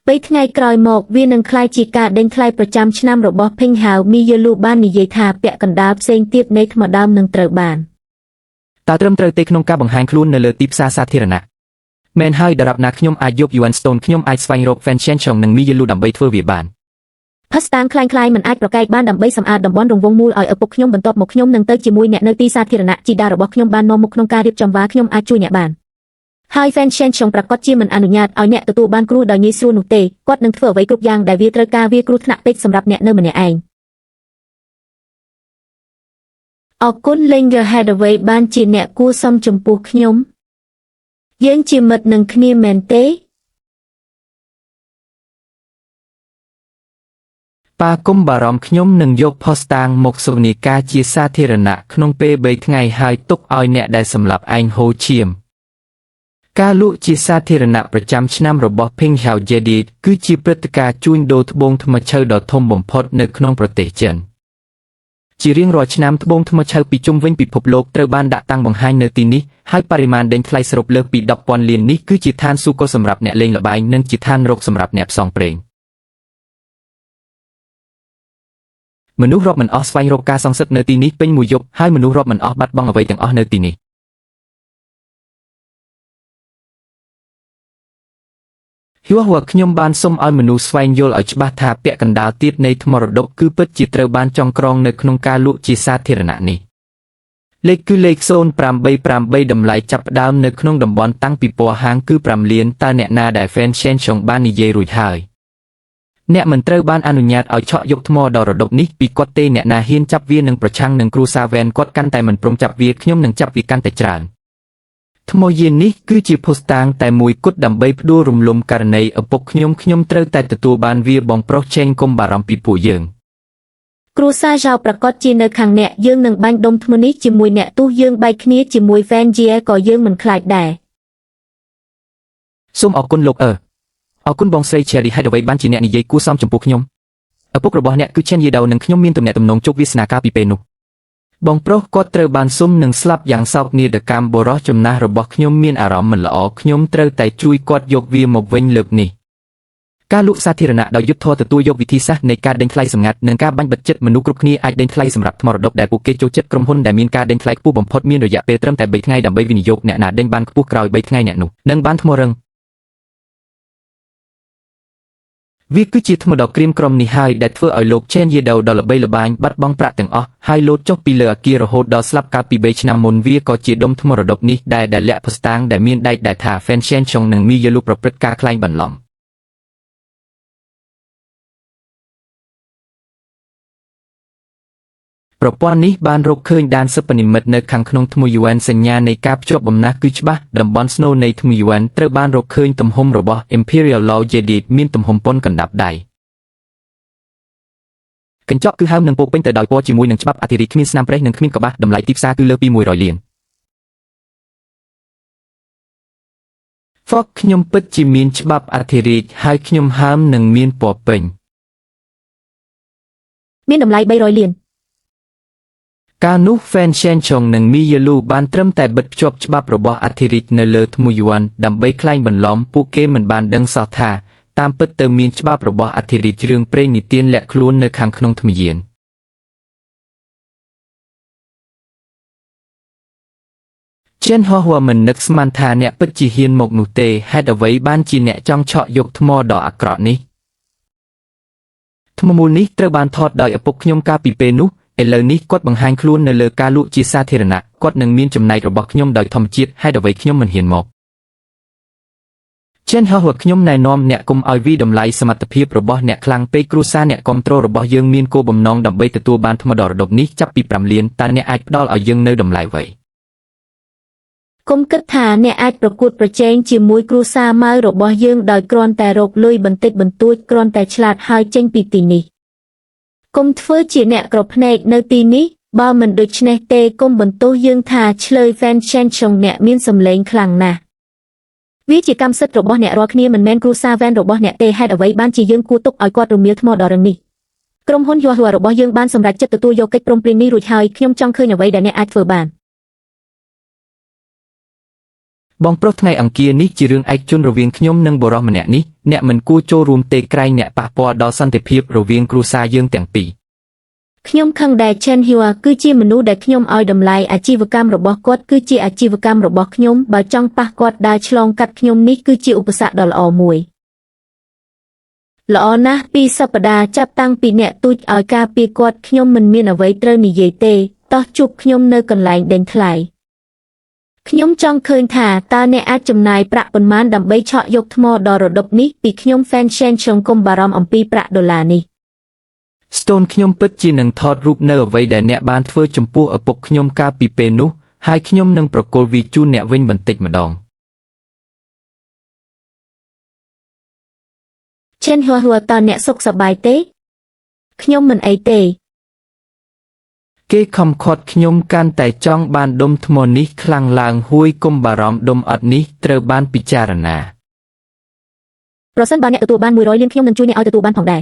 បីថ្ងៃក្រោយមកវានឹងក្លាយជាការដេញថ្លៃប្រចាំឆ្នាំរបស់ Ping Hao Miyalu បាននិយាយថាពាក់កណ្ដាលផ្សេងទៀតនៃថ្មដើមនឹងត្រូវបាន តើត្រឹមត្រូវទេក្នុងការបង្ហាញខ្លួននៅលើទីផ្សារសាធារណៈមែនហើយដរាបណាខ្ញុំអាចយក Yuan Stone ខ្ញុំអាចស្វែងរក Fan Shenchong និង Miyalu ដើម្បីធ្វើវាបាន ផាស្តាងคล้ายៗមិនអាចប្រកែកបានដើម្បីសម្អាតតំបន់រង្វង់មូលឲ្យឪពុកខ្ញុំបន្ទាប់មកខ្ញុំនឹងទៅជាមួយអ្នកនៅទីសាធារណៈជីតារបស់ខ្ញុំបាននាំមុខក្នុងការរៀបចំវ៉ាខ្ញុំអាចជួយអ្នកបានហើយ Fan Shenchong ប្រាកដជាមិនអនុញ្ញាតឲ្យអ្នកទទួលបានគ្រោះដោយងាយស្រួលនោះទេគាត់នឹងធ្វើអ្វីគ្រប់យ៉ាងដែលវាត្រូវការវាគ្រោះថ្នាក់ពេកសម្រាប់អ្នកនៅម្នាក់ឯងអរគុណ Linger Hathaway បានជាអ្នកគួរសមចំពោះខ្ញុំយើងជាមិត្តនឹងគ្នាមែនទេ ប៉ាគុំបារម្ភខ្ញុំនឹងយកផុសតាងមកសុនីការជាសាធារណៈក្នុងពេល3ថ្ងៃហើយទុកឲ្យអ្នកដែលសម្លាប់ឯងហូរឈាមការលក់ជាសាធារណៈប្រចាំឆ្នាំរបស់ Ping Hao Jadid គឺជាព្រឹត្តិការណ៍ជួញដូរត្បូងថ្មឈើដ៏ធំបំផុតនៅក្នុងប្រទេសចិនជារៀងរាល់ឆ្នាំត្បូងថ្មឈើពីជុំវិញពិភពលោកត្រូវបានដាក់តាំងបង្ហាញនៅទីនេះហើយបរិមាណដេញថ្លៃសរុបលើសពី10,000លាននេះគឺជាឋានសួគ៌សម្រាប់អ្នកលេងល្បែងនិងជាឋាននរកសម្រាប់អ្នកផ្សងព្រេងមនុស្សរាប់មិនអស់ស្វែងរកការសងសឹកនៅទីនេះពេញមួយយប់ហើយមនុស្សរាប់មិនអស់បាត់បង់អ្វីទាំងអស់នៅទីនេះហួហួខ្ញុំបានសុំឲ្យមនុស្សស្វែងយល់ឲ្យច្បាស់ថាពាក់កណ្ដាលទៀតនៃថ្មរដុកគឺពិតជាត្រូវបានចងក្រងនៅក្នុងការលក់ជាសាធារណៈនេះលេខគឺលេខ0888តម្លៃចាប់ផ្ដើមនៅក្នុងតំបន់តាំងពីពណ៌ហាងគឺ5លានតើអ្នកណាដែល Fan Shenchong បាននិយាយរួចហើយអ្នកមិនត្រូវបានអនុញ្ញាតឲ្យឆក់យកថ្មដ៏រដុបនេះពីគាត់ទេអ្នកណាហ៊ានចាប់វានឹងប្រឆាំងនឹងគ្រួសារវ៉ែនគាត់កាន់តែមិនព្រមចាប់វាខ្ញុំនឹងចាប់វាកាន់តែច្រើនថ្មយាននេះគឺជាភស្តុតាងតែមួយគត់ដើម្បីផ្ដួលរំលំករណីឪពុកខ្ញុំខ្ញុំត្រូវតែទទួលបានវាបងប្រុសឆេងកុំបារម្ភពីពួកយើង គ្រួសារយ៉ោប្រកាសជានៅខាងអ្នកយើងនឹងបាញ់ដុំថ្មនេះជាមួយអ្នកទោះយើងបែកគ្នាជាមួយ Fan Jie ក៏យើងមិនខ្លាចដែរ សូមអរគុណលោកអើអរគុណបងស្រី Cherry ហេតុអ្វីបានជាអ្នកនិយាយគួរសមចំពោះខ្ញុំឪពុករបស់អ្នកគឺ Chen Yedao និងខ្ញុំមានទំនាក់ទំនងជោគវាសនាកាលពីពេលនោះបងប្រុសគាត់ត្រូវបានសុំនិងស្លាប់យ៉ាងសោកនាដកម្មបុរសចំណាស់របស់ខ្ញុំមានអារម្មណ៍មិនល្អខ្ញុំត្រូវតែជួយគាត់យកវាមកវិញលើកនេះការលក់សាធារណៈដោយយុត្តិធម៌ទទួលយកវិធីសាស្ត្រនៃការដេញថ្លៃសម្ងាត់និងការបាញ់បិទចិត្តមនុស្សគ្រប់គ្នាអាចដេញថ្លៃសម្រាប់ថ្មរដុបដែលពួកគេចូលចិត្តក្រុមហ៊ុនដែលមានការដេញថ្លៃខ្ពស់បំផុតមានរយៈពេលត្រឹមតែ3ថ្ងៃដើម្បីវិនិយោគអ្នកណាដេញបានខ្ពស់ក្រោយ3ថ្ងៃអ្នកនោះនឹងបានថ្មរឹងវាគឺជាថ្មដ៏ក្រៀមក្រំនេះហើយដែលធ្វើឲ្យលោក Chen Yedao ដ៏ល្បីល្បាញបាត់បង់ប្រាក់ទាំងអស់ហើយលោតចុះពីលើអគាររហូតដល់ស្លាប់កាលពី3ឆ្នាំមុនវាក៏ជាដុំថ្មរដុបនេះដែរដែលលាក់ភស្តុតាងដែលមានដែកដែលថា Fan Shenchong និង Mi Yelu ប្រព្រឹត្តការក្លែងបន្លំប្រព័ន្ធនេះបានរកឃើញដានសិប្បនិម្មិតនៅខាងក្នុងថ្មយួនសញ្ញានៃការភ្ជាប់បំណះគឺច្បាស់តំបន់ស្នូលនៃថ្មយួនត្រូវបានរកឃើញទំហំរបស់ Imperial Law Jadid មានទំហំប៉ុនកណ្ដាប់ដៃកញ្ចក់គឺហើមនឹងពោពេញទៅដោយពណ៌ជាមួយនឹងច្បាប់អធិរាជគ្មានស្នាមប្រេះនិងគ្មានកបាសតម្លៃទីផ្សារគឺលើសពី100លាន Fuck ខ្ញុំពិតជាមានច្បាប់អធិរាជហើយខ្ញុំហើមនឹងមានពណ៌ពេញ មានតម្លៃ300លាន កាលនោះ Fan Shenchong និង Mi Yelu បានត្រឹមតែបិទភ្ជាប់ច្បាប់របស់អធិរាជនៅលើថ្មយួនដើម្បីក្លែងបន្លំពួកគេមិនបានដឹងសោះថាតាមពិតទៅមានច្បាប់របស់អធិរាជរឿងព្រេងនិទានលាក់ខ្លួននៅខាងក្នុងថ្មយានជិនហោះហួមិននឹកស្មានថាអ្នកពិតជាហ៊ានមកនោះទេហេតុអ្វីបានជាអ្នកចង់ឆក់យកថ្មដ៏អាក្រក់នេះថ្មមូលនេះត្រូវបានថតដោយឪពុកខ្ញុំកាលពីពេលនោះឥឡូវនេះគាត់បង្ហាញខ្លួននៅលើការលក់ជាសាធារណៈគាត់នឹងមានចំណែករបស់ខ្ញុំដោយធម្មជាតិហេតុអ្វីខ្ញុំមិនហ៊ានមកជិនហោះហួខ្ញុំណែនាំអ្នកកុំឲ្យវីតម្លៃសមត្ថភាពរបស់អ្នកខ្លាំងពេកគ្រួសារអ្នកគ្រប់គ្រងរបស់យើងមានគោលបំណងដើម្បីទទួលបានថ្មដ៏រដុបនេះចាប់ពី5លានតើអ្នកអាចផ្ដល់ឲ្យយើងនៅតម្លៃអ្វី កុំគិតថាអ្នកអាចប្រកួតប្រជែងជាមួយគ្រួសារម៉ៅរបស់យើងដោយគ្រាន់តែរកលុយបន្តិចបន្តួចគ្រាន់តែឆ្លាតហើយចេញពីទីនេះកុំធ្វើជាអ្នកក្រភ្នែកនៅទីនេះបើមិនដូច្នេះទេកុំបន្ទោសយើងថាឆ្លើយ Fan Shenchong អ្នកមានសម្លេងខ្លាំងណាស់វាជាកម្មសិទ្ធិរបស់អ្នករាល់គ្នាមិនមែនគ្រួសារវ៉ែនរបស់អ្នកទេហេតុអ្វីបានជាយើងគួរទុកឲ្យគាត់រមៀលថ្មដ៏រឹងនេះក្រុមហ៊ុនយ័ហួរបស់យើងបានសម្រេចចិត្តទទួលយកកិច្ចព្រមព្រៀងនេះរួចហើយខ្ញុំចង់ឃើញអ្វីដែលអ្នកអាចធ្វើបាន បងប្រុសថ្ងៃអង្គារនេះជារឿងឯកជនរវាងខ្ញុំនិងបុរសម្នាក់នេះអ្នកមិនគួរចូលរួមទេក្រែងអ្នកប៉ះពាល់ដល់សន្តិភាពរវាងគ្រួសារយើងទាំងពីរ ខ្ញុំខឹងដែល Chen Hua គឺជាមនុស្សដែលខ្ញុំឲ្យតម្លៃអាជីវកម្មរបស់គាត់គឺជាអាជីវកម្មរបស់ខ្ញុំបើចង់ប៉ះគាត់ដើរឆ្លងកាត់ខ្ញុំនេះគឺជាឧបសគ្គដ៏ល្អមួយល្អណាស់ពីរសប្តាហ៍ចាប់តាំងពីអ្នកទូចឲ្យការពារគាត់ខ្ញុំមិនមានអ្វីត្រូវនិយាយទេតោះជួបខ្ញុំនៅកន្លែងដេញថ្លៃខ្ញុំចង់ឃើញថាតើអ្នកអាចចំណាយប្រាក់ប៉ុន្មានដើម្បីឆក់យកថ្មដ៏រដុបនេះពីខ្ញុំ Fan Shen ខ្ញុំកុំបារម្ភអំពីប្រាក់ដុល្លារនេះ Stone ខ្ញុំពិតជានឹងថតរូបនៅអ្វីដែលអ្នកបានធ្វើចំពោះឪពុកខ្ញុំកាលពីពេលនោះហើយខ្ញុំនឹងប្រគល់វាជូនអ្នកវិញបន្តិចម្ដង Chen Hua Hua តើអ្នកសុខសប្បាយទេខ្ញុំមិនអីទេ គេខំខាត់ខ្ញុំកាន់តែចង់បានដុំថ្មនេះខ្លាំងឡើងហួយគុំបារម្ភដុំអត់នេះត្រូវបានពិចារណា ប្រសិនបើអ្នកទទួលបាន100លានខ្ញុំនឹងជួយអ្នកឲ្យទទួលបានផងដែរ